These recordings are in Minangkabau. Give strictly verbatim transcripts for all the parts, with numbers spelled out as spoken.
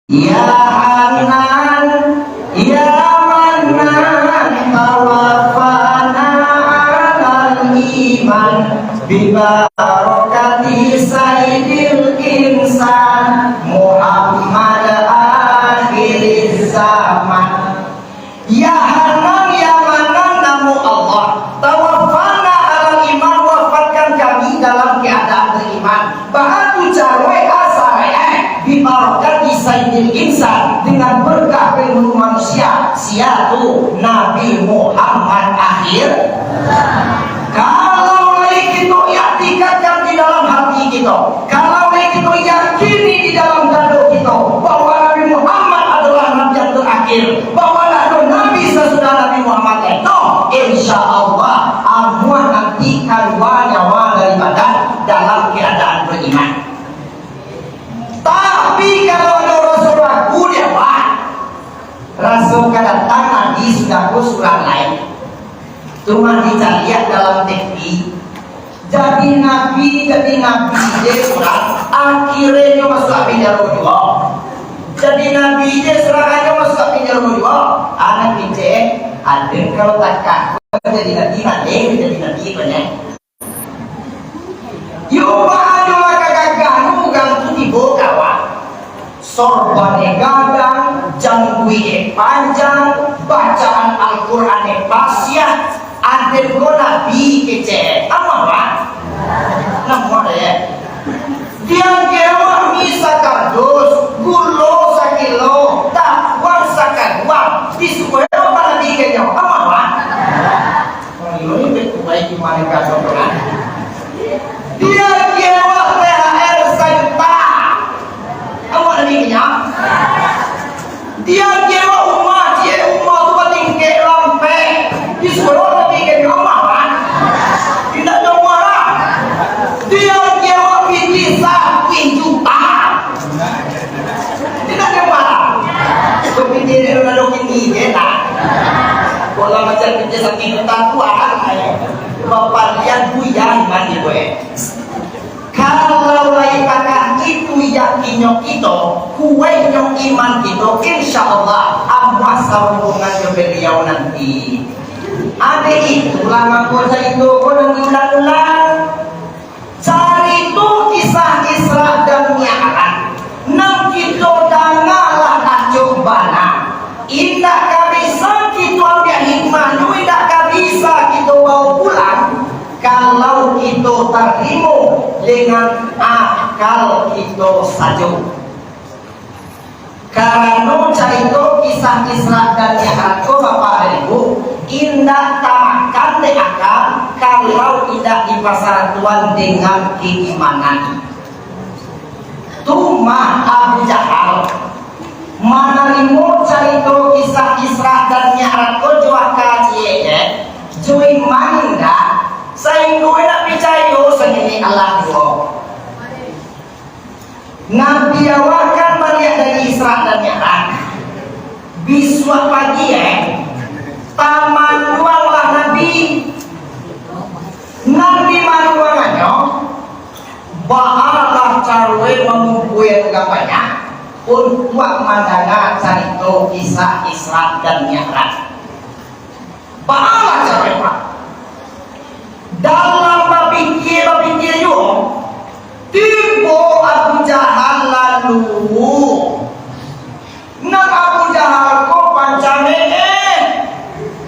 Ya Hanan, ya Manan, tawaffana alal iman, bibarakati sayyidil insan, Muhammad akhiriz zaman. Ya Hanan, ya Manan, namo Allah. Tawaffana alal iman, wafatkan kami dalam keadaan beriman. Baa tu caro e, asal e, bibarakati sayyidil insan, dengan berkah penghulu manusia, sia tu Nabi Muhammad akhir. Kalau lai kito iktikadkan di dalam hati kito, kalau lai kito yakini di dalam dado kito, bahwa Nabi Muhammad adolah Nabi yang terakhir, bahwa ndak ado Nabi sasudah Nabi Muhammad lai, insya Allah, amuah nanti kalua nyawa dari badan dalam keadaan beriman. Tapi, kalau ado raso ragu di awak, raso ka datang Nabi sudah ko surang lai. Cuma dicaliak dalam T V. Jadi nabi, jadi nabi je surang, akhirenyo masuak pinjaro juo. Jadi nabi je surang, nyo masuak pinjaro juo. Anak kecek, ada kalau takah jadi nabi, maleh jadi nabi banyak. Yo, banyak lah kagagahan urang tu tibo ka awak. Sorban e gadang, jangguik e panjang, bacaan Al-Quran e fasiah, aden ko nabi kecek. Amuah, Pak? Namuah, deh. Diagiah awak mi sakardus, gulo sakilo, tapuang sakaduang, disuruah awak nabi ka inyo. Amuah, Pak? Urang iyo ni baik tu baik di mano gadang tu kan. Diagiah awak T H R sajuta. Awak nabi ka inyo? Diagiah awak umah, ciek umah tu batingkek lampek. Disuruah nabi ka inyo, amuah, Pak? Indak nyo amuah lah. Diagiah awak pitih sapuluah juta. Indak nyo amuah lah. Kok pitih ni lah dok ini je lah. Pola macam pitih sapuluah juta tu, ah, ai. Bapalian buyar mandi gue. Kalau lai takah itu yakinnyo kito, kuwaiknyo iman kito, insya Allah, amuah sarumbungan jo Baliau nanti. Dek itulah mangko carito ko nan diulang-ulang. Carito kisah Isra dan Mi'raj nan kito danga lah acok bana. Indak ka bisa kito ambiak hikmahnyo, indak ka bisa kito bawa pulang, kalau kito tarimo dengan akal kito sajo. Karano carito kisah Isra dan Mi'raj ko, Bapak dan Ibu, indak tamakan dek akal, kalau indak dipasatuan dengan keimanan. Tu mah Abu Jahal manarimo carito kisah Isra dan Mi'raj ko jo aka ciek, jo iman indak, sainggo indak picayo sanini alah juo. Nabi awak kan baliak dari Isra dan Mi'raj. Bisuak pagi, eh, tamanduanglah Nabi. Nabi manduangannyo, baalah caro e mangumpua urang banyak untuak mandanga carito kisah Isra dan Mi'raj. Baalah caro e, Pak? Dalam bapikia-bapikia juo, tibo Abu Jahal lalu. Nan Abu Jahal ko pancameh,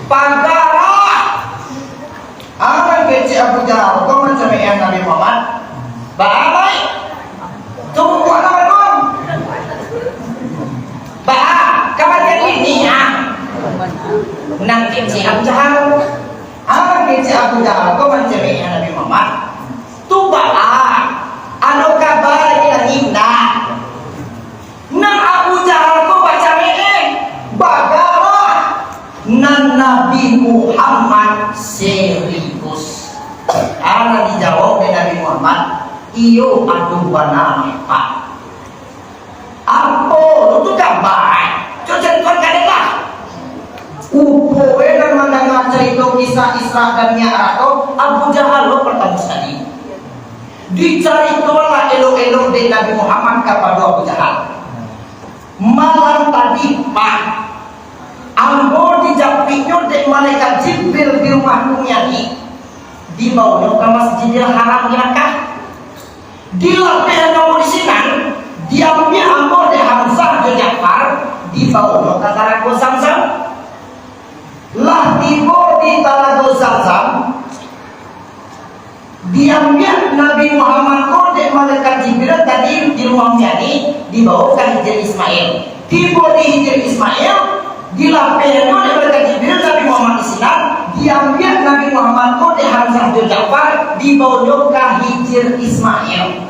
pagarah. Anak kecil Abu Jahal ko mancameh Nabi Muhammad. Baalai. Tunggu anak tu. Ba, kamatian ini, ah. Nan kecil Abu Jahal. Anak kecil Abu Jahal ko mancameh Nabi Muhammad. Tu baa, ado kaba lagi nan indak. Nan Abu Jahal ko bacameeh, bagarah, nan Nabi Muhammad serius. Alah dijawab dek Nabi Muhammad, iyo, ado bana, Pak. Apo tu gambar? Cubo cari Tuhan ka dek lah. Upo e nan mandanga carito kisah Isra dan Mi'raj tu, Abu Jahal lo partamo sakali. Dicaritolah elok-elok dek Nabi Muhammad kapado Abu Jahal. Ambo dijapiknyo dek malaikat Jibril di rumah Umi Ani, dibawonyo ka Masjidil Haram di Makkah. Dilapehannyo ambo di sinan, diambiak ambo dek Hamzah jo Ja'far, dibawonyo ka Talago Zamzam. Lah tibo di Talago Zamzam, diambiak Nabi Muhammad ko dek malaikat Jibril tadi di rumah Umi Ani, dibawo ka Hijir Ismail. Tibo di Hijir Ismail, dilapehannyo dek malaikat Jibril Nabi Muhammad di sinan, diambiak Nabi Muhammad ko dek Hamzah jo Ja'far, dibawonyo ka Hijir Ismail.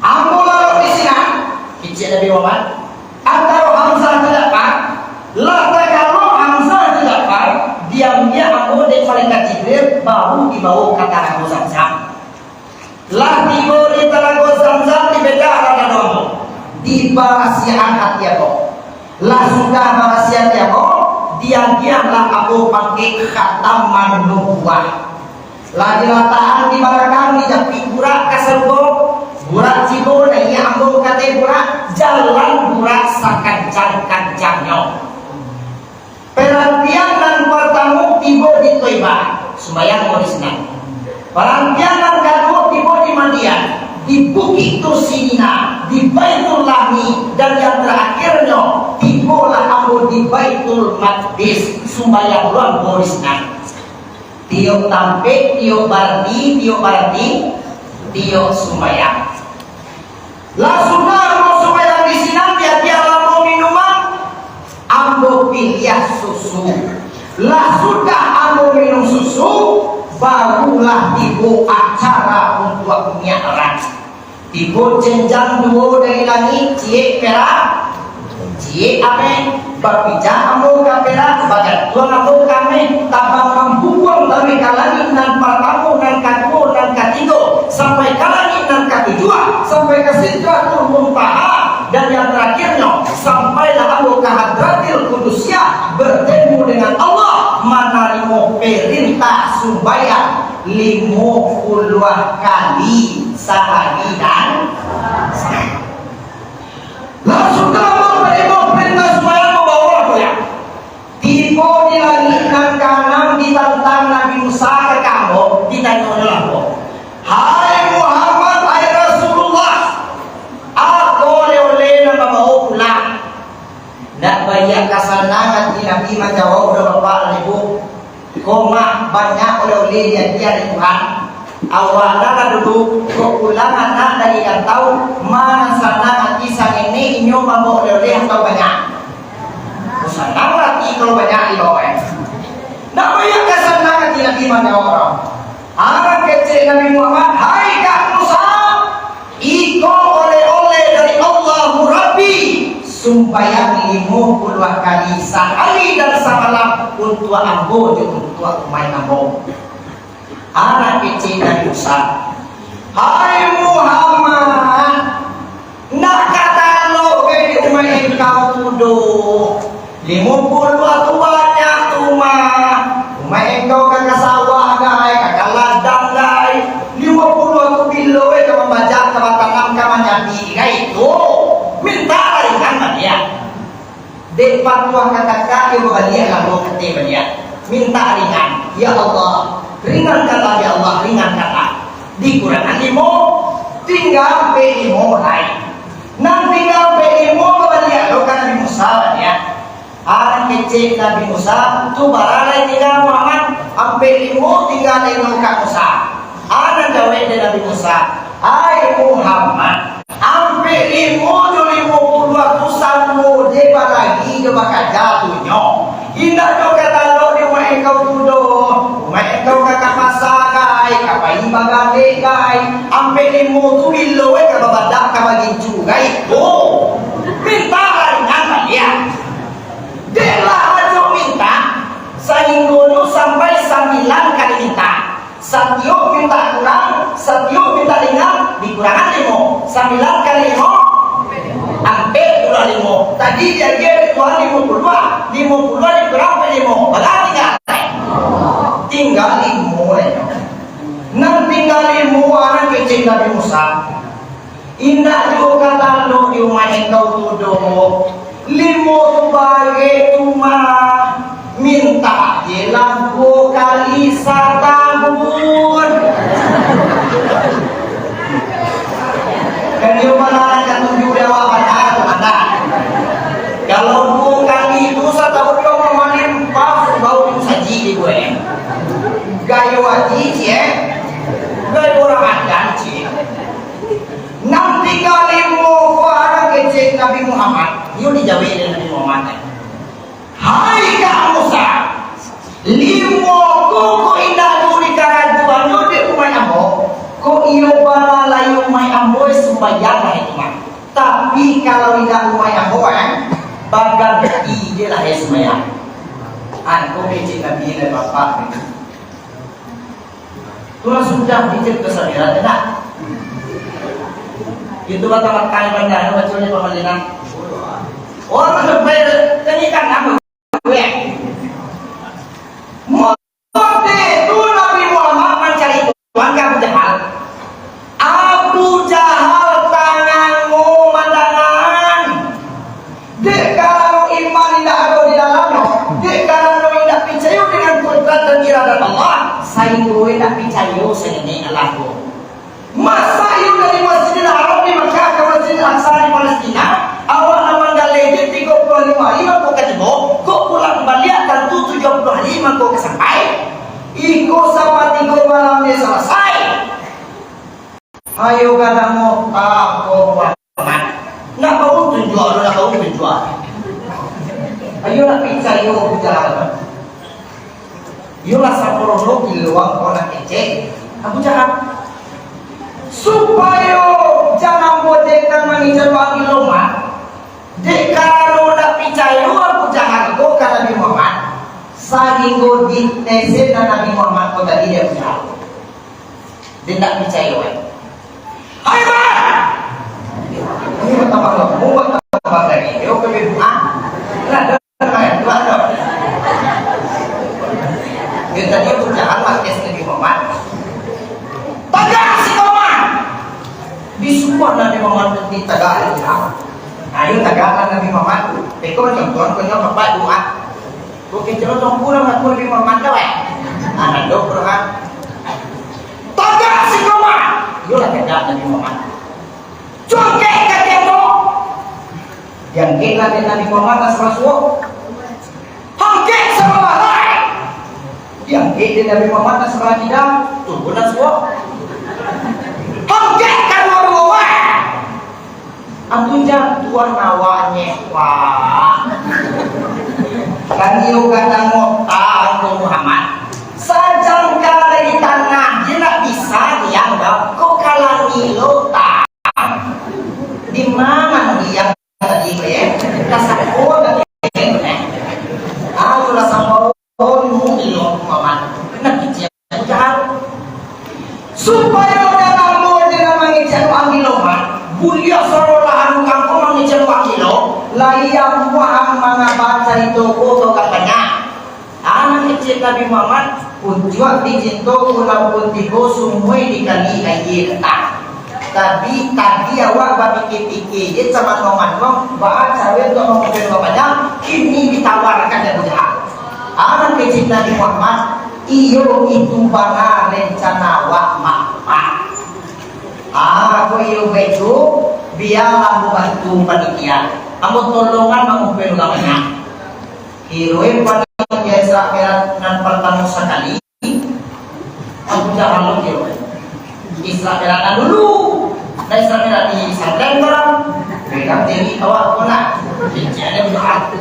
Ambo lalok di sinan, kecek Nabi Muhammad, antaro Hamzah jo Ja'far, lah takalua Hamzah jo Ja'far, diambiak ambo dek malaikat Jibril, baru dibawo ka Talago Zamzam. Lah tibo di Talago Zamzam, dibedah lah dado ambo, dibarasiahan hati ambo. Lah sudah barasiah hati ambo, diagiahlah ambo pangkek Khataman Nubuwah. Lah dilatakan di balakang, dijapik Burak ka sarugo. Burak tibo, naiak ambo ka ateh Burak, jalan Burak sakancang-kancangnyo. Parantian nan partamo tibo di Toibah, sumbayang ambo di sinan. Parantian nan kaduo tibo di Madian, di Bukik Tursina, di Baitul Lahmi, dan yang terakhirnyo tibolah ambo di Baitul Maqdis, sumbayang lo ambo di sinan. Tiok tampek, tiok baranti, tiok baranti, tiok sumbayang. Lah sudah ambo sumbayang di sinan, diagiah ambo minuman, ambo piliah susu. Lah sudah ambo minum susu, barulah tibo acara untuak Mi'raj. Tibo jenjang duo dari langik, ciek perak, ciek ameh, bapijak ambo ka perak, bagantuang ambo ka ameh, tabang mambubuang ameh ka langik nan partamo, nan kaduo, nan katigo, sampai ka langik nan katujuah, sampai ka Sidratul Muntaha, dan yang terakhirnyo, sampailah ambo ka Hadratil Qudusiah, bertemu dengan Allah, manarimo perintah sumbayang limo puluah kali sahari dan samalam. Lah sudah manarimo perintah sumbayang, babawolah goyang. Tibo di langik nan kaanam, ditantang Nabi Musa ka ambo, ditanyonyo lah ko, "Hai Muhammad, hai Rasulullah, apo oleh-oleh nan babawo pulang?" Ndak baiak ka sanang ati Nabi manjawab, "Udah bapak lah, Ibu." Ko mah banyak oleh-oleh di hadiah dari Tuhan. Awak lah dulu, ko pulang anak dari rantau, ma nan sanang ati sangenek inyo mambao oleh-oleh atau banyak? Ko sanang lah ati kalau banyak dibao, eh. Ndak baiak ka sanang ati Nabi manjawab urang. Anak kecek Nabi Muhammad, "Hai Kak Musa, iko oleh-oleh dari Allahu Rabbi, sumbayang limo puluah kali sahari dan samalam untuak ambo jo untuak umaik ambo." Anak kecek Nabi Musa, "Hai Muhammad, ndak ka talok gai di umaik engkau tu doh. Limo puluah tu banyak tu mah. Umaik engkau ka ka sawah gai, ka ka ladang gai. Limo puluah tu bilo gai ka mambajak, ka batanam, ka manyabi gai tu. Mintak ringan baliak." Dek patuah ka kakak, iyo babaliak lah, ambo ka ateh baliak. Mintak ringan, "Ya Allah, ringankanlah, ya Allah, ringankanlah." Dikurangan limo, tingga ampek limo lai. Nan tingga ampek limo babaliak lo ka Nabi Musa baliak. Anak kecek Nabi Musa, "Tu bara lai tingga, Muhammad?" "Ampek limo tingga lai lo Kak Musa." Anak jawek dek Nabi Musa, "Hai Muhammad, ampek limo jo limo puluah tu samo je balagi jo bakaja tu nyo. Indak nyo ka talok di umaik engkau tu doh. Umaik engkau ka ka pasa gai, ka pai bagalek gai. Ampek limo tu bilo gai ka babadak, ka bagincu gai tu. Mintak lah ringan baliak." Dek lah ajo mintak, sahinggonyo sampai sambilan kali mintak. Satiok mintak kurang, satiok mintak ringan, dikurangan limo. Sambilan kali limo, ampek puluah limo. Tadi diagiah dek Tuhan limo puluah. Limo puluah dikurang ampek limo. Bara tingga? Tingga limo, eh. Nan tingga limo, anak kecek Nabi Musa. Indak juo ka talok di umaik engkau tu doh. Limo Satang bubun. Kan iyo bana katuju di awak bana tu, bana. Kalau duo kali tu satahun dua mamalimpah bau tu saji di gue. Gayo haji, ciek. Gayo urang adan, ciek. Nan tigo limo ko anak kecek Nabi Muhammad. Iyo dijawek dek Nabi Muhammad. Hai Kak Musa, limo ko, ko indak ado dikarajoannyo dek umaik ambo, ko iyo bana lai umaik ambo sumbayang lah itu mah. Tapi kalau indak umaik ambo, eh, baganti je lah, eh, sumbayang. Angko kecek Nabi lah bapak. Tulah sudah dicek ka sambilan, enak. Itu batang-batang bandar, baco ni pamalinan. Orang sampai tadi kan nama gue. Mode tu Nabi Muhammad mancari Tuhan ka Abu Jahal. Abu Jahal tangango mandangan. Dek karano iman indak ado di dalamnyo, dek karano indak picayo dengan kudrat dan iradat Allah, sainggo indak picayo saketek Allah ko. Masa iyo dari Masjidil Haram di Makkah ka Masjidil Aqsa di Palestina, awak nan manggaleh di tigo puluah limo hari mangko ka tibo, kok pulang baliak tantu tujuah puluah hari mangko ka sampai, iko sapatigo malam nyo salasai. Ayo gadang otak ko, Muhammad. Nak bau tunjuak lo, nak bau tunjuak. Ayo nak picayo Abu Jahal. Iyolah sampurno kiluang ko nak kecek Abu Jahal. Supayo jangan bodek nan mangecek Nabi Muhammad. Dek karano nak picayo Abu Jahal ko ka Nabi Muhammad, sainggo ditesen Nabi Muhammad ko tadi dek Abu Jahal. Dia tak picayo, eh. Hai, Bang! Ini bertambah lemu, bertambah gaya. Dia oke, Bang. Nah, dengar, Bang, tuan, tuh. Dia tadi aku jalan, Mas, kes Nabi Muhammad. Tagak si Komar! Disuruh Nabi Muhammad di tagak, dia bilang. Ayo, tagaklah Nabi Muhammad. Teko macam tuan, kau nyok, bapak, doa. Oke, celo tongku lah ngaku Nabi Muhammad tu, eh. Anak dok, bro, kan? Tagak si Komar! Iyolah, tagak Nabi Muhammad. Cungkek ka tembok! Diangkeklah dek Nabi Muhammad nan sabalah suok. Hangkek sabalah lai! Diangkek dek Nabi Muhammad nan sabalah kida, turunlah suok. Hangkek kaduo-duo, weh! Antu jatuah nyawanyo, wah. Kan iyo gadang otak ko Muhammad. Sajangka di tanah, dia nak bisa dianggap ko kalangi lo tak. Di mana dia tadi, eh? Kasar ko tadi, eh? Ah, sudah sambau. Oh, ilmu Muhammad. Nah, kecek Abu Jahal. Supayo jan ambo je nan mangecek Nabi Muhammad. Buliah sarolah anu kangko mangecek Nabi lo. Lai ambo ang mangaba carito ko tau ka banyak. Anak kecek Nabi Muhammad, pucuak dicinto ulam pun tigo sumui dikali aia datang. Tapi tadi awak bapikia-pikia je, samano-mano, baa caro untuak mamukul babanyak, kini ditawarkan dek Abu Jahal. Anak kecil Nabi Muhammad, iyo itu bana rencana awak, Mak. Ah, kok iyo baitu, bialah ambo bantu panitia. Ambo tolongan mamukul babanyak. Kironyo panitia Isra Mi'raj nan partamo sakali, Abu Jahal lo kiro. Isra Mi'raj nan dulu. Nah, Isra Mi'raj di pesantren ko lah. Pegang diri awak ko nak. Cincin dia buka.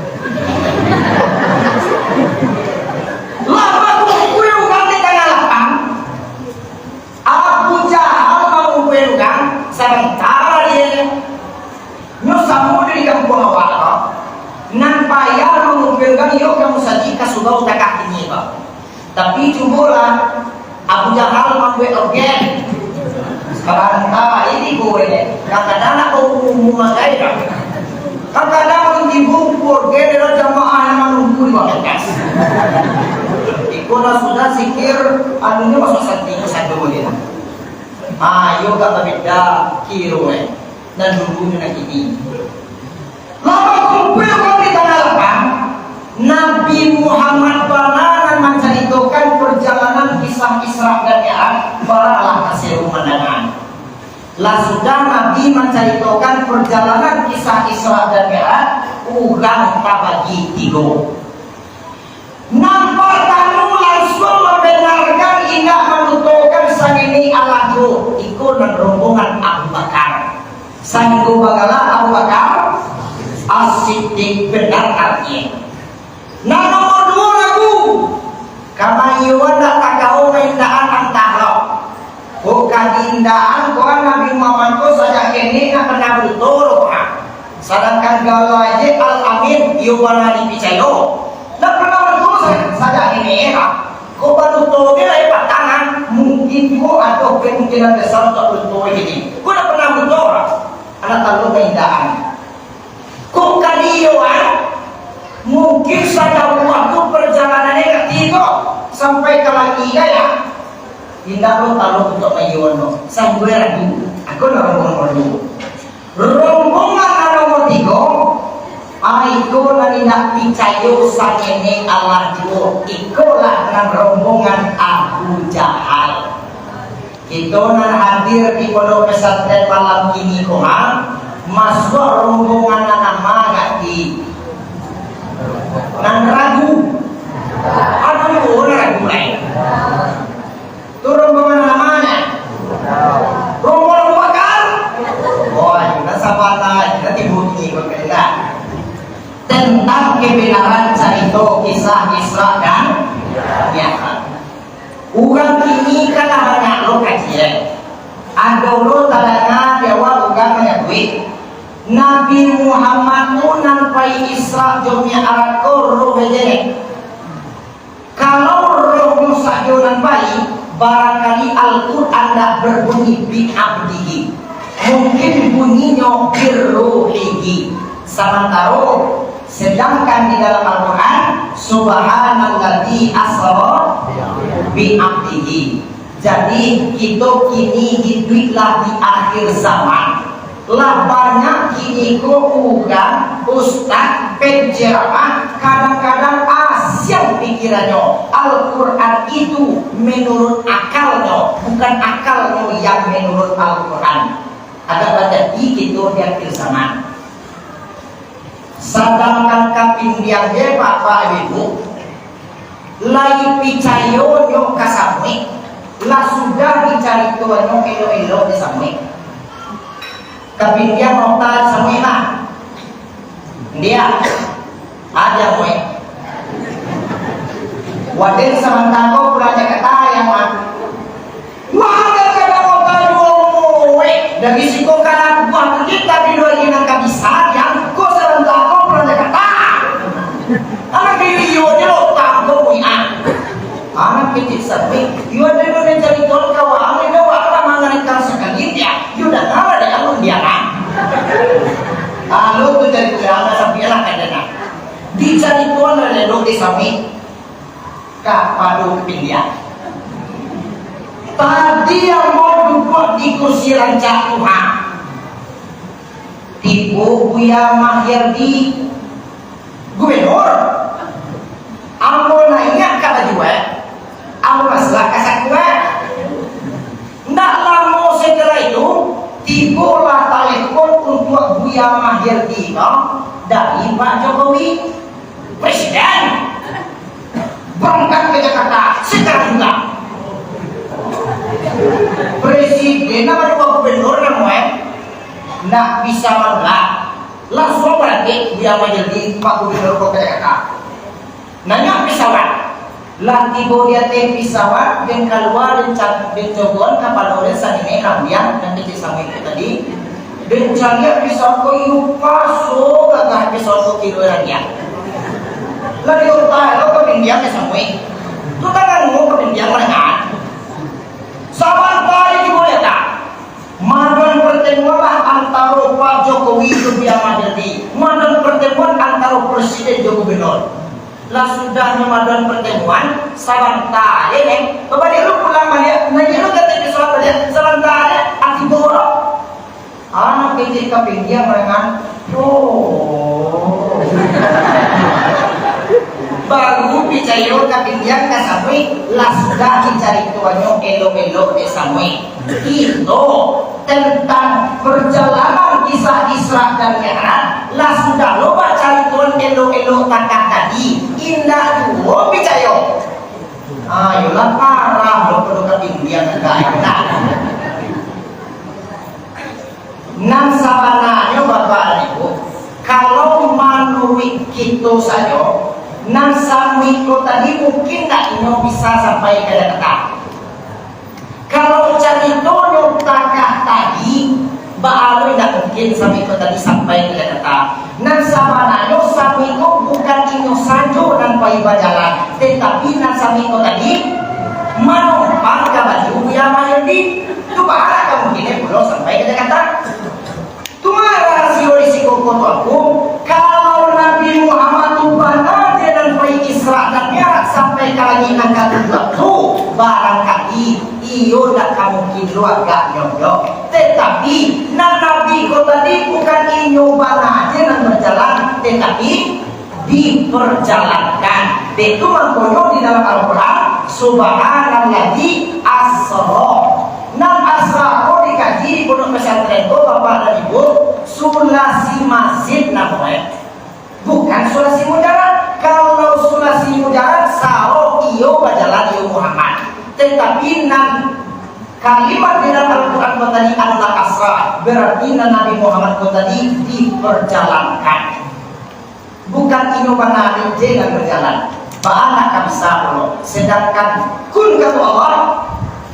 Lah bakumpul urang di tangah lapang. Abu Jahal mangumpul urang, sabantaro dia. Nyo samo di kampuang awak ko. Nan payah mangumpulkan iyo ka musajik ka surau tagak kini ko. Tapi cubolah Abu Jahal mambuek orgen. Sabanta ini ko ini. Kadang-kadang nak baumua-umua sajo. Kadang-kadang urang tibo orgen adalah jamaah yang manunggu di batas. Iko lah sudah zikir, anunyo masuk santi ko sado je. Ha, iyo gak babeda kiro, eh. Nan dulu jo nan kini. Lah bakumpul urang di tangah lapang, Nabi Muhammad bana nan mancaritokan parjalanan Lah sudah Nabi mancaritokan parjalanan kisah Isra dan Mi'raj, urang tabagi tigo. Nan partamo lansuang mambenarkan, indak mandutokan, sangenek alah juo, iko nan rombongan Abu Bakar. Sainggo bagala Abu Bakar As-Siddiq, benar artinyo. Nan nomor duo ragu, ka maiyoan dak takao maindaan antah lo. Kok ka diindaan ko Nabi Muhammad ko sajak ketek ndak pernah baduto doh, ha. Sadangkan gala je Al-Amin, iyo bana dipicayo. Ndak pernah baduto sa-, sajak ketek, ha. Kok baduto je lai patang, ha. Mungkin juo ado kemungkinan besar untuak baduto kini. Kok ndak pernah baduto, ha. Anak talu maindaan. Kok ka diiyoan, mungkin sadang waktu parjalanannyo ka tigo, sampai ka langik ka, ya. Indak lo taruih untuak maiyoan lo, sampai ragu. Aku nak rombongan nomor duo. Rombongan nan nomor tigo, ah, iko nan indak picayo sangenek alah juo. Ikolah nan rombongan Abu Jahal. Kito nan hadir di Pondok Pesantren malam kini ko, ha, masuak rombongan nan ma gati? Nan ragu. Aduh, nan ragu lai. Tu rombongan nan ma nyo? Rombongan Abu Bakar? Oh, nan sabana, nan tibo kini ko kena. Tentang kebenaran carito kisah Isra dan Mi'raj. Urang kini kan lah banyak lo kaji, eh. Ado lo tadanga di awak urang manyabuik, Nabi Muhammad tu nan pai Isra jo Mi'raj ko roh je. Kalau rohnyo sajo nan pai, barangkali Al-Quran ndak berbunyi bi abdihi. Mungkin bunyinyo birruhihi. Samantaro, sedangkan di dalam Al-Quran, Subhanalladzi asra bi abdihi. Jadi, kito kini hiduiklah di akhir zaman. Lah banyak kini ko urang, ustaz, penceramah, kadang-kadang asiang pikirannyo. Al-Quran itu menurut akalnyo, bukan akalnyo yang menurut Al-Quran. Agak badati kito di akhir zaman. Sadangkan kapindiang je, Bapak Ibu, lai picayonyo ka samuik, lah sudah dicaritoannyo elok-elok di samuik. Kapindiang ota di samuik lah. Dia, aja muik. Waden samantang ko pulang Jakarta yang mah. Wah, kadang-kadang otak juo muek. Dari siko kanan buah tu kita di luar inang ka bisa, yang ko sabanta ko pulang Jakarta. Anak diri iyo je lo, tanggung punya. Anak kecil sampai, iyo je lo, dan cari tuan kawan, ini wak lah mangarikan sakali dia. Iyo dah kalah dengan pun dia kan. Lalu tu cari tuan, sampai lah kadang. Dicari tuan lah duduk di samping. Kapado kapindiang. Tadi ambo duduak di kursi rancak tu, ha. Tibo Buya Mahyardi, gubernur. Ambo naiak ka laju, eh. Ambo masuak ka saku, eh. Ndak lamo sasudah itu, tibolah talempon untuak Buya Mahyardi ko dari Pak Jokowi. Presiden, berangkat ke Jakarta sekarang juga. Presiden apa juga gubernur namanya, ndak bisa menolak. Langsung berangkat Buya Mahyardi, Pak Gubernur Kota Jakarta. Naiak pesawat. Lah tibo di ateh pesawat, den kalua, den ca-, den cogoan kapalo den sangenek rambiang, nan kecek samuik tu tadi. Den caliak pesawat ko, iyo paso gagah pesawat ko kiro rambiang. Lah di otak lo kapindiang ka samuik. Tu tangan mo kapindiang manangan. Sabanta di tibo di ateh. Maduan partemuan lah antaro Pak Jokowi jo Buya Mahyardi. Maduan partemuan antaro presiden jo gubernur. Lah sudah mamaduan partemuan, sabanta je, neh. Babaliak lu pulang baliak, naiak lu ka ateh pesawat baliak, sabanta je, ati borok. Anak kecek kapindiang manangan, oh. Baru picayo ka pindiang ka Samuik, lah sudah dicaritoannyo elok-elok dek Samuik. Itu tentang perjalanan kisah Isra dan Mi'raj, lah sudah lo bacaritoan elok-elok takah tadi. Indak juo picayo. Ayolah, parah lo pado ka pindiang ka. Nan sabananyo, Bapak dan Ibu, kalau manuruik kito sajo, nan Samuik ko tadi mungkin ndak inyo bisa sampai ka Jakarta. Kalau caritonyo takah tadi, baa lo indak mungkin Samuik ko tadi sampai ka Jakarta. Nan sabananyo Samuik ko bukan inyo sajo nan pai bajalan, tetapi nan Samuik ko tadi manumpang ka baju Buya Mayundi. Tu baa kamungkinan pulo sampai ka Jakarta. Tu mah rasio di siko ko tu aku, kalau Nabi Muhammad tu bana je nan pai Isra dan Mi'raj sampai ka langik nan katujuah tu, barangkali iyo ndak ka mungkin lo agaknyo doh. Tetapi, nan Nabi ko tadi bukan inyo bana je nan bajalan, tetapi diperjalankan. Dek tu mangkonyo di dalam Al-Quran, Subhanalladzi asra. Nan asra ko dikaji di pondok pesantren ko, Bapak dan Ibu, sulasi mazid namonyo. Bukan sulasi mujarad. Kalau sulasi mujarad, saro iyo bajalan iyo Muhammad. Tetapi nan kalimat di dalam Al-Quran ko tadi adalah asra, berarti nan Nabi Muhammad ko tadi diperjalankan. Bukan inyo bana je nan bajalan. Baa nan ka bisa pulo. Sedangkan kun kato Allah,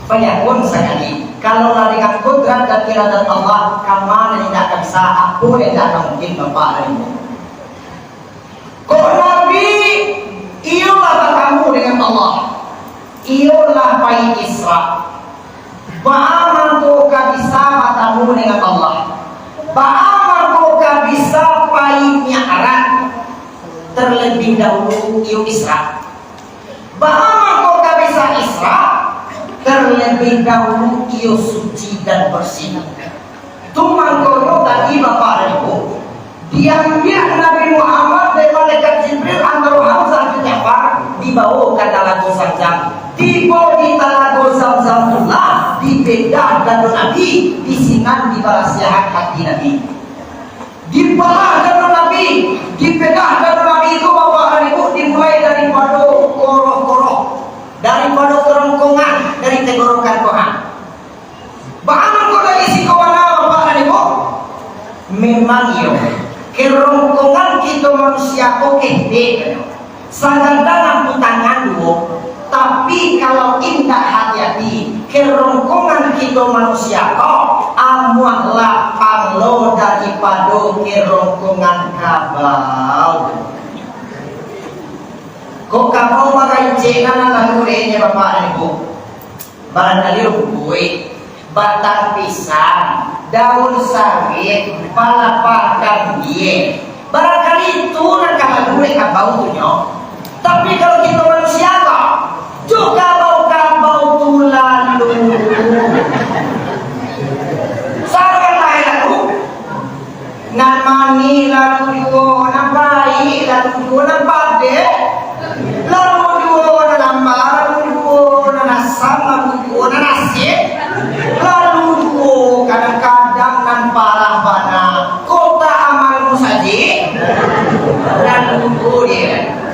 fayakun sakali. Kalau lah dengan kudrat dan iradat Allah, kama nan indak ka bisa, apo nan indak ka mungkin, Bapak dan Ibu. Kok Nabi iyo lah batamu dengan Allah. Iyo lah pai Isra. Baa mangko ka bisa batamu dengan Allah? Baa mangko ka bisa pai Mi'raj? Terlebih dahulu iyo Isra. Baa mangko ka bisa Isra? Terlebih dahulu iyo suci dan bersih. Tu mangkonyo tadi, Bapak dan Ibu, diambiak Nabi Muhammad dek malaikat Jibril antaro Hamzah bin Ja'far, dibawo ka Talago Zamzam. Tibo di Talago Zamzam tu lah dibedah dado Nabi, di sinan dibarasiahan hati Nabi. Dibalah dado Nabi, dibedah dado Nabi tu, Bapak dan Ibu, dimulai daripado koroh-koroh, daripado kerongkongan, dari tenggorokan ko ha. Baa mangko dari siko bana, Bapak dan Ibu? Memang iyo, kerongkongan kito manusia ko ketek, sagadang ampu tangan duo. Tapi kalau indak hati-hati, kerongkongan kito manusia ko amuah lapang lo daripado kerongkongan kabau. Kok kabau bagancek nan lalu dek nyo, Bapak dan Ibu? Barangkali rumpui, batang pisang, daun sawit, palapah gambia. Barangkali itu nan ka lalu dek kabau tu nyo. Tapi kalau kito manusia ko, jo kabau-kabau tu lalu. Sia nan lain lalu? Nan manih lalu juo, nan pahik lalu juo, nan padeh lalu juo, nan lamba lalu juo, nan asam lalu juo, nan asin lalu juo. Kadang-kadang nan parah bana, kotak amal musajik lalu juo dek.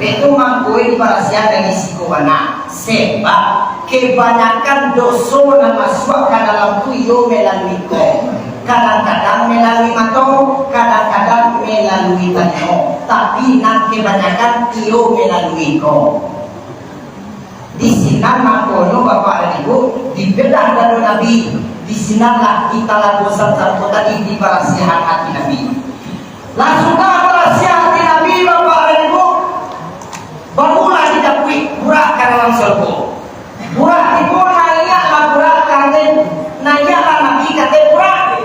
Dek tu mangko dibarasiahan dari siko bana. Sebab kebanyakan doso nan masuak ka dalam tu iyo melalui ko. Kadang-kadang melalui mato, kadang-kadang melalui talingo. Tapi nan kebanyakan iyo melalui ko. Di sinan mangkonyo, Bapak dan Ibu, dibedah dado Nabi. Di sinanlah di Talago Zamzam ko tadi dibarasiahan hati Nabi. Lah sudah barasiah hati Nabi, Bapak dan Ibu, barulah dijapuik Burak ka dalam sarugo. Burak tibo, naiaklah Burak ka ateh, naiaklah Nabi ka ateh Burak.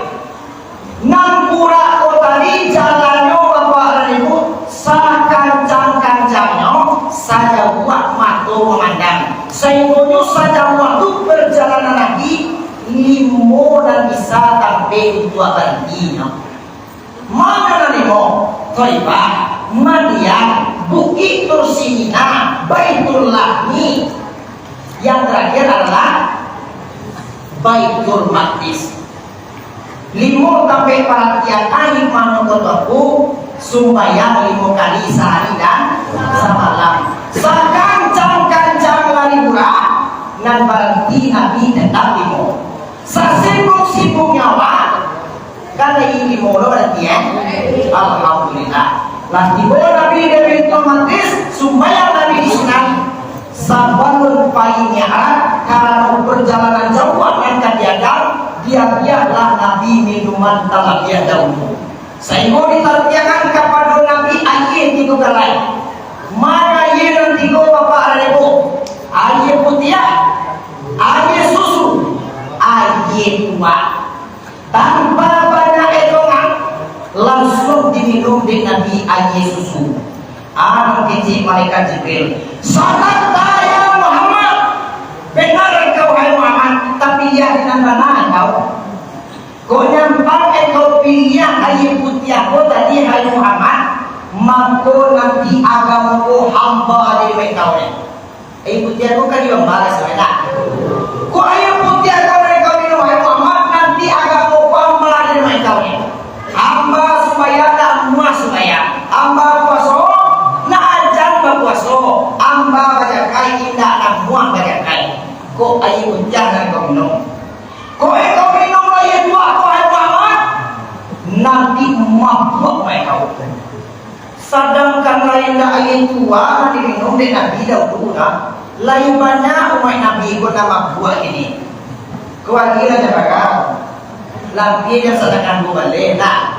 Nan Burak ko tadi jalannyo, Bapak dan Ibu, sakancang-kancangnyo, sajauah mato mamandang. Sainggonyo sajauah tu parjalanan Nabi, limo nan bisa tampek untuak barantinyo. Mano nan limo? Thaibah, Madian, Bukik Tursina, Baitul Lahmi. Yang terakhir adalah Baitul Maqdis. Limo tampek paratian, hikmah nan kotoku, sumbayang limo kali sahari dan samalam. Sakancang-kancang lari burah, nan baranti Nabi tetap limo. Sasibuk-sibuknyo awak, kan lagi limo lo baranti, eh? Alhamdulillah. Lah tibo Nabi di Baitul Maqdis, sumbayang Nabi di sinan. Sabalun pai Mi'raj, karano parjalanan jauah nan ka diadang, diagiahlah Nabi minuman talabiah dahulu. Sainggo ditartiangan kapado Nabi aia tigo galai. Mano aia nan tigo, Bapak Ibu? Aia putiah, aia susu, aia tuak. Tanpa banyak etongan, lansuang diminum dek Nabi aia susu. Ah, kecek malaikat Jibril, "Sadakta ya Muhammad, bana engkau, hai Muhammad, tapi liek nan bana engkau. Kok nyampang engkau piliah aia putiah ko tadi, hai Muhammad, mako nanti agamo ko hamba dari engkau ni." Aia putiah ko kan iyo balas, tak? Kok aia putiah ko nan kau minum, hai Muhammad, nanti agamo ko hamba dari engkau ni. Hamba sumbayang, ndak amuah sumbayang. Hamba puaso, ndak ajan bapuaso. Hamba bajakai, indak amuah bajakai. Kok aia putiah nan kau minum? Kok engkau minum aia tuak ko, hai Muhammad, nanti mabuak engkau. Sadangkan lai indak aia tuak nan diminum dek Nabi dahulu, nah, lai banyak umaik Nabi ko nan mabuak kini. Kawali lah jan bagau. Lampia jan sadangkan duo baleh, nah.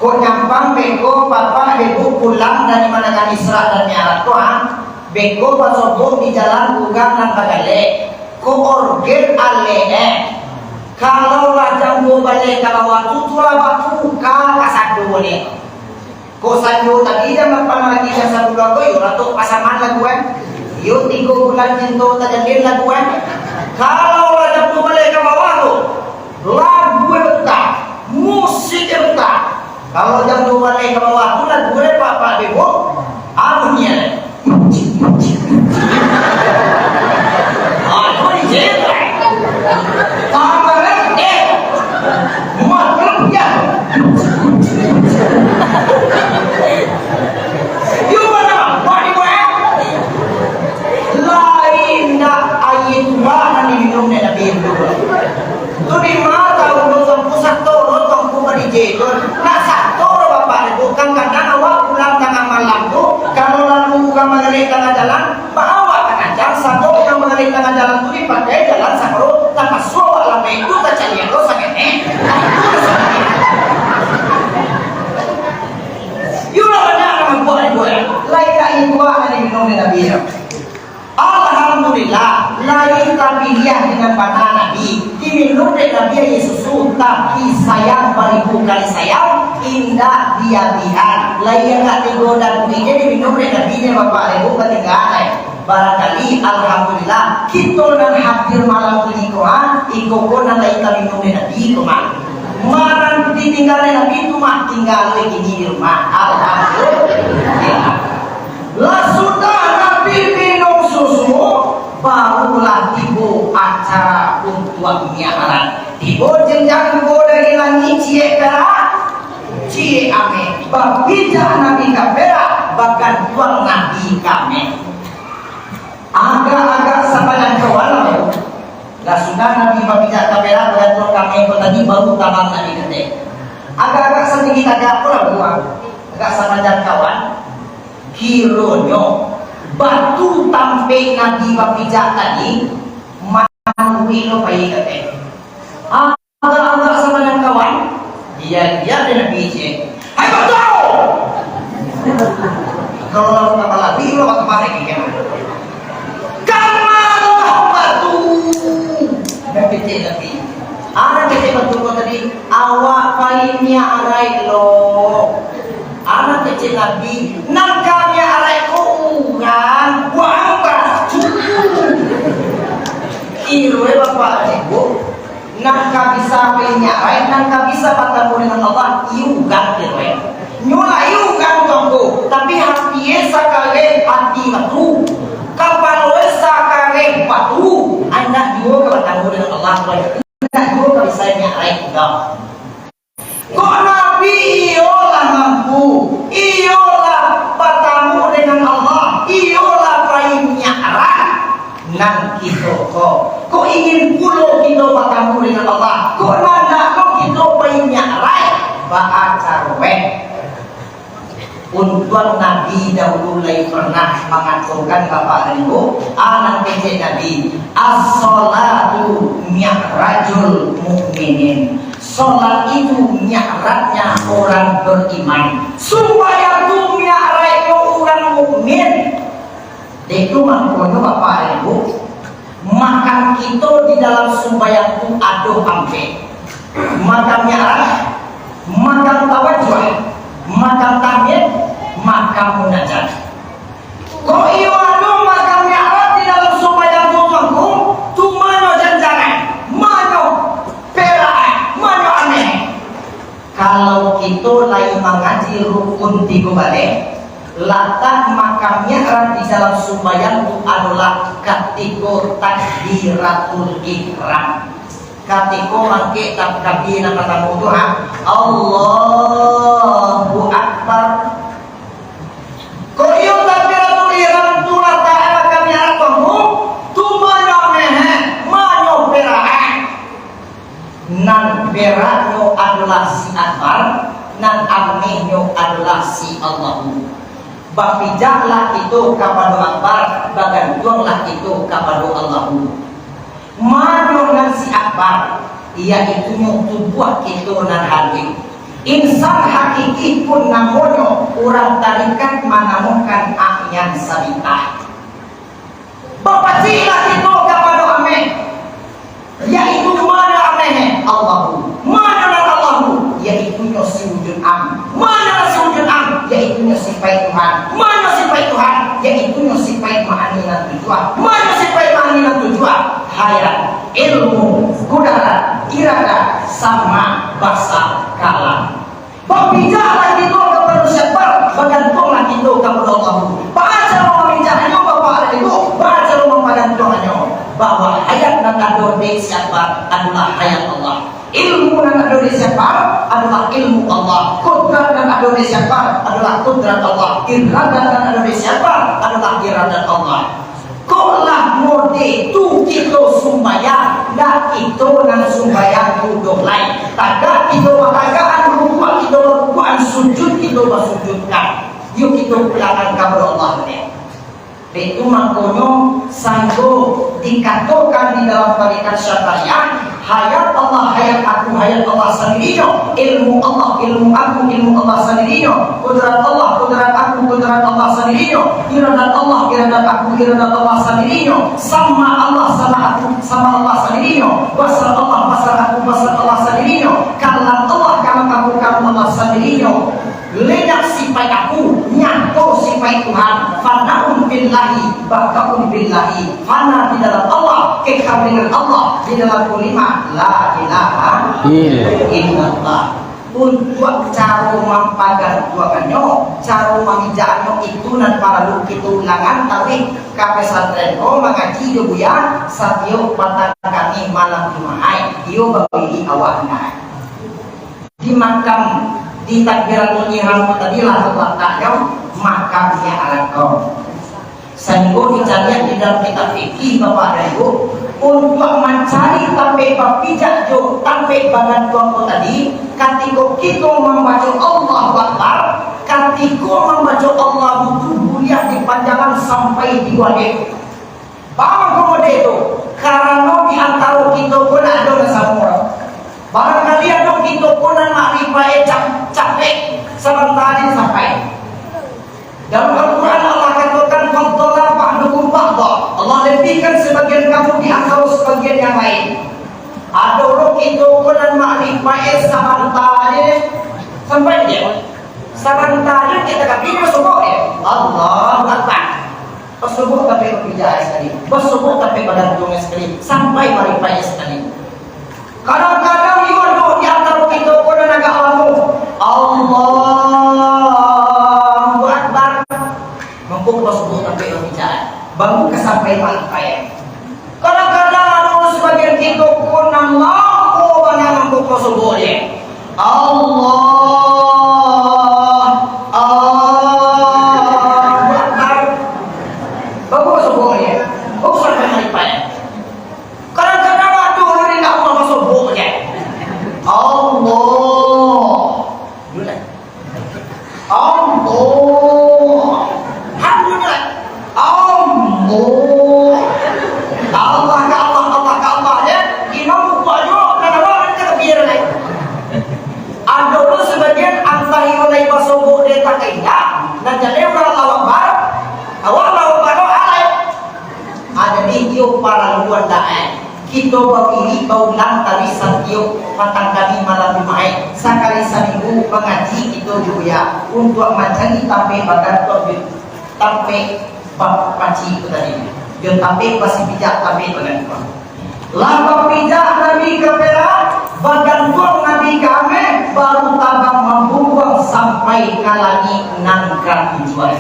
Kok nyampang beko Bapak Ibu pulang dari manangan Isra dan Mi'raj ko, ha? Beko basobok di jalan urang nan bagalek. Ko orgen alek, eh. Kalau lah jam duo baleh ka bawah tu, tu lah batuka kasado ni. Kok sanjo tadi jam lapan pagi, jam sapuluah ko, iyo lah tu pasaman lagu, eh. Iyo tigo bulan cinto tajalin lagu, eh. Kalau lah jam duo baleh ka bawah tu, lagu, eh, batuka, musik, eh, batuka. Kalau jam duo baleh ka bawah tu, lagu, eh, Pak, Pak Debo, anu nyo, eh. Anu nyo, eh. Tambah, eh. Maklum, ya. Yo, mana? Wah, di mana? Lain dah aia tuak nan diminum dek Nabi dulu. Tu di ma tahu lo Tuangku, satoro Tuangku ba-D J tu. Nak satoro Bapak ni, bukan kadang awak pulang tangah malam tu, kalau lalu urang magalek tangah jalan, ba awak ka kacang, sabab urang magalek tangah jalan tu dipakai jalan sakaro, tapasuak awak lambek tu tacaliak lo sangenek. Yo lah banyak nan mambuak-buak. Lain dah aia tuak nan diminum dek Nabi tu. Alhamdulillah, lain tapiliah dengan bana Nabi. Diminum dek Nabi aia susu, tapi sayang baribu kali sayang, indak diabihan. Lai agak tigo daguik je diminum dek Nabi, dek Bapak Ibu, katinggalan. Barangkali, alhamdulillah, kito nan hadir malam kini ko, ha, iko ko nan lai taminum dek Nabi ko, mah. Nan ditinggal dek Nabi tu, mah, tinggal kini di rumah. Alhamdulillah. Lah sudah Nabi minum susu, barulah tibo acara untuak Mi'raj. Tibo jenjang duo dari langik, ciek perak, ciek ameh. Bapijak Nabi ka perak, bagantuang Nabi ka ameh. Agak-agak sapanjang kawan lah. Lah sudah Nabi bapijak ka perak, bagantuang ka ameh ko tadi, baru tabang Nabi ka ateh. Agak-agak satinggi tagak ko lah, agak sapanjang kawan. Kironyo, batu tampek Nabi bapijak tadi, manuruik lo pai ka ateh. Agak-agak sapanjang kawan, diagiah dek Nabi ciek. "Hai batu! Kalau lalu tambah lagi, lo tambah lagi, ya. Kamalah batu?" Nabi ciek Nabi. Anak kecil batu ko tadi, "Awak pai Mi'raj lo." Anak kecil Nabi, "Nan ka Mi'raj ko urang, buang batu." Iruai Bapak Ibu, nan ka bisa pai Mi'raj, nan ka bisa batamu dengan Allah, iyo urang, iruai. Nyo lah iyo urang, Tuangku, tapi harus Iyo sakareh ati batu, kapalo sakareh batu, andak juo ka batamu dengan Allah, andak juo ka bisa mi'raj. Kok Nabi iyo lah mampu, iyo lah batamu dengan Allah, iyo lah pai mi'raj, nan kito ko, kok ingin pulo kito batamu dengan Allah, kok nan ndak ko kito pai mi'raj, baa caro weh? Untuang Nabi dahulu lai pernah mangatokan, Bapak dan Ibu, a nan kecek Nabi, "As-sholatu mi'rajul mu'minin." Sholat itu mi'rajnya orang beriman. Sumbayang tu mi'rajnyo urang mukmin. Dek itu mangkonyo, Bapak dan Ibu, makam kito di dalam sumbayang tu ado ampek. Makam mi'raj, makam tawajuah, makam tahmid, makam munajat. Kok iyo ado makam mi'raj di dalam sumbayang tu, Tuanku, tu manyo janjaran, manyo perak, manyo ameh. Kalau kito lai mangaji rukun tigo baleh, latak makam mi'raj di dalam sumbayang tu adolah katiko takbiratul ihram. Katiko mangkek takbir nan partamo tu, ha, Allahu Akbar. Kok iyo takbiratul ihram tu latak makam mi'raj tu, tu manyo ameh, manyo perak. Nan peraknyo adolah si Akbar, nan amehnyo adolah si Allahu. Bapijaklah kito kapado Akbar, bagantuanglah kito kapado Allahu. Manyo nan si Akbar, yaitunyo tubuah kito nan hadir. Insan hakiki pun namonyo, urang tarikat manamokan a'yan sabitah. Bapaciklah kito kapado ameh, yaitu manyo ameh, Allahu. Manyo nan Allahu, yaitunyo si wujud am. Manyo nan si wujud am, yaitunyo sipaik Tuhan. Manyo sipaik Tuhan, yaitunyo sipaik ma'ani nan tujuah. Manyo sipaik ma'ani nan tujuah, hayat, ilmu, kudarat, iradat, sama, basar, kalam. Bapijaklah kito kapado si Akbar, bagantuanglah kito kapado Allah. Baa caro mapijaknyo, Bapak dan Ibu, baa caro mampagantuangannyo, bahwa hayat nan ado di si Akbar adolah hayat Allah. Ilmu nan ado di si Akbar adolah ilmu Allah. Kudrat nan ado di si Akbar adolah kudrat Allah. Iradat nan ado di si Akbar adolah iradat Allah. Kok lah mode tu kito sumbayang, ndak kito nan sumbayang tu doh lai. Tagak kito batagakan, rukuak kito barukuakan, sujud kito basujudkan. Yo kito pulangkan kapado Allah dek. Dek tu mangkonyo, sanggo dikatokan di dalam tarikat Syadzaliyah, hayat Allah, hayat aku, hayat Allah sandirinyo. Ilmu Allah, ilmu aku, ilmu Allah sandirinyo. Kudrat Allah, kudrat aku, kudrat Allah sandirinyo. Iradat Allah, iradat aku, iradat Allah sandirinyo. Sama Allah, sama aku, sama Allah sandirinyo. Basar Allah, basar aku, basar Allah sandirinyo. Kalam Allah, kalam aku, kalam Allah sandirinyo. Lenyap sipaik aku, nyato sipaik Tuhan. Fanaun fillahi, baqaun billahi. Fana di dalam Allah, kekal dengan Allah di dalam kalimah la ilaha illallah. Untuak caro mampagantuangannyo, caro mamijakannyo, itu nan paralu kito ulangan taruih ka pesantren ko mangaji jo buya satiok patang Kamih malam Jumaik, iyo bawirik awak nah. Di makam, di takbiratul ihram tu tadi lah lataknyo makam mi'raj ko. Sainggo dicaliak di dalam kitab fikih, Bapak dan Ibu, untuak mancari tampek bapijak jo tampek bagantuang tu tadi, katiko kito mambaco Allahu Akbar, katiko mambaco Allahu tu buliah dipanjangan sampai di wadeh. Baa mangko mode tu? Karano di antaro kito ko ndak ado nan samo. Barangkali ado kito ko nan makrifat e cap-, capek, sabanta den sampai. Dalam Al-Quran Allah katokan, "Faddala ba'dukum ba'da." Allah lebihkan sebagian kamu di antaro sebagian yang lain. Ado lo kito ko nan makrifat e sabanta den sampai je. Sabanta den kita kabin masuk e. Allahu Akbar. Basubuh tapi bapijak sakali, basubuh tapi bagantuang sakali, sampai maripai sakali. Kadang-kadang iyo ado di antaro kito ko nan agak lamo. Allahu Akbar. Kadang-kadang ado sabagian kito pun nan lamo bana mambuka sobok je. Allah, Allahu Akbar. Bagus sobok je. Bagus sampai malipat. Kadang-kadang ado ulun indak amuah basobok je. Allah. Dulu lah. Allah. Alhamdulillah. Allah. Allah ka Allah, Allah ka Allah, ya. Imam buka jo, nan awak nan takbir lai. Ado lo sabagian antah iyo lai basobok di atah kaindak, nan jaleh urang Allahu Akbar, awak Allahu Akbar lo alai. Ah, jadi iyo paralu andak, eh. Kito bawirik baulang tadi satiok patang kali malam Jumaik, sakali saminggu mangaji kito jo buya untuak mancari tampek bagantuang jo tampek ba-, pacik tu tadi, jo tampek basi pijak, tampek bagantuang. Lah bapijak Nabi ka Perak, bagantuang Nabi ka Ameh, baru tabang mambungkuang sampai ka langik nan katujuah.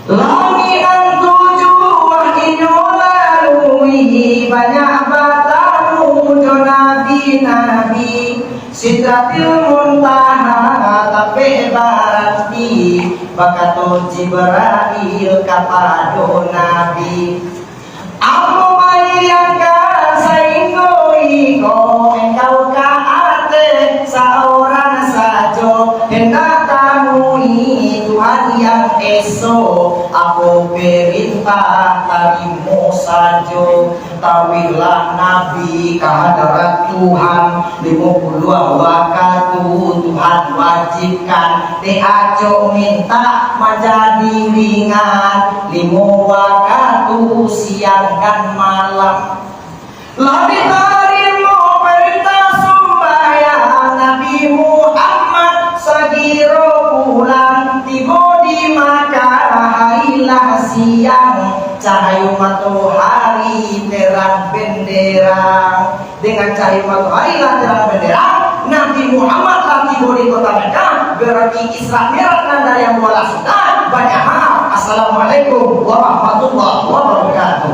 Langik nan tujuah inyo lalui, banyak batamu jo nabi-nabi. Sidratil Muntaha tapek baranti, bakato Jibrail kapado Nabi. Ambo bayangkan sainggo iko engkau ka ateh saurang sajo, hendak tamui Tuhan yang eso, apo perintah tarimo sajo. Taruihlah Nabi ka hadarat Tuhan, limo puluah wakatu Tuhan wajibkan, dek acok mintak manjadi ringan, limo wakatu siang dan malam. Lah ditarimo parintah sumbayang Nabi Muhammad, sagiro pulang tibo di Makkah, harilah siang, cahayo matohari terang benderang. Dengan cahayo matohari lah terang benderang, Nabi Muhammad lah tibo di kota Makkah, berarti Isra Mi'raj nan dari ambo lah sudah. Banyak maaf. Assalamualaikum warahmatullahi wabarakatuh.